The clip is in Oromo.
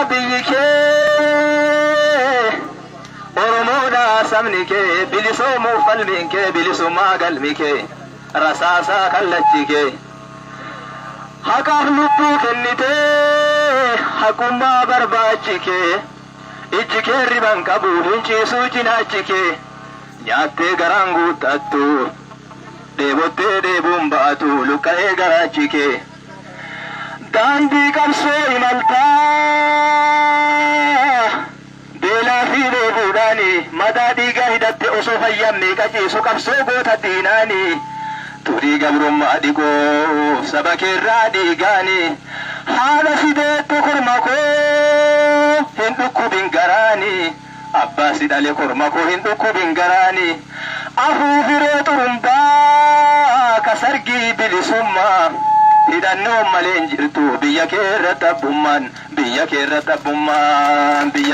biyyi kee, Oromoodha sabni kee, bilisoomuuf falmiin kee, bilisummaa galmi kee, rasaasaa kallachi kee. Haqaaf lubbuu kennitee, haqummaa barbaachi kee, ijji kee riban qabu, hin ciisuu cinaachi kee, nyaattee garaan guuttattu, dheebottee dheebuun ba'atu, luqqa'ee garaachi kee. Daandii qabsoo imaltaa, beelaa fi dheebuudhaani, madaa dhiigaa hidhatte osoo fayyaan meeqa ciisu qabsoo goota diinaani, turii gabrummaa dhiquuf saba keerraa dhiigaani, haadha sideettu korma koo hin dhukkubin garaani, abbaa si dhale korma koo hin dhukkubin garaani, afuufiree xurumbaa ka sargii bilisummaa, hidhannoon malee hin jirtu biyya kee irratti abbummaan, biyya kee irratti abbummaan, biyya.